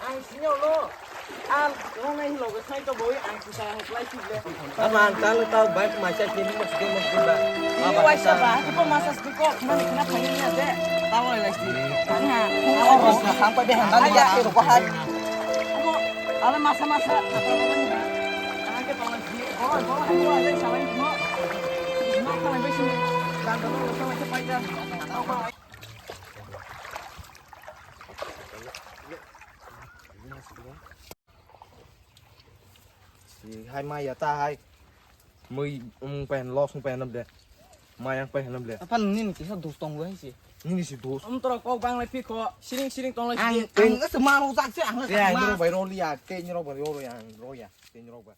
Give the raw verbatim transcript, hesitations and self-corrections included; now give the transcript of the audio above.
Ang sini ono. Ang nonai logo sai to boi ang sisa hoklai sile. Ama ang talo tao bike masa sini mo sini mo sini ba. Ini waisa ba, aku pun masa sini kok, mana kena paling ni ada. Tahu lah sih. Karena aku sampai deh, ada ya, aku bahas. Aku, ada masa-masa. Aku ke paling sini, kalau kalau aku ada salah itu mau. Mau kalau besok, dan kalau sama siapa aja. Tahu kalau Si hai maya ta hai. Mui um pen los um pen de. Maya pen de. Apa nini kisa dos tong hai si. Nini si dos. Om toro kok bang lai phi kho. Siring siring tong lai si. Ang ang se maro jak se ang. Ya, ang rok bai ro liya, ke ni rok bai ro ya, ro ya, ke ni rok bai.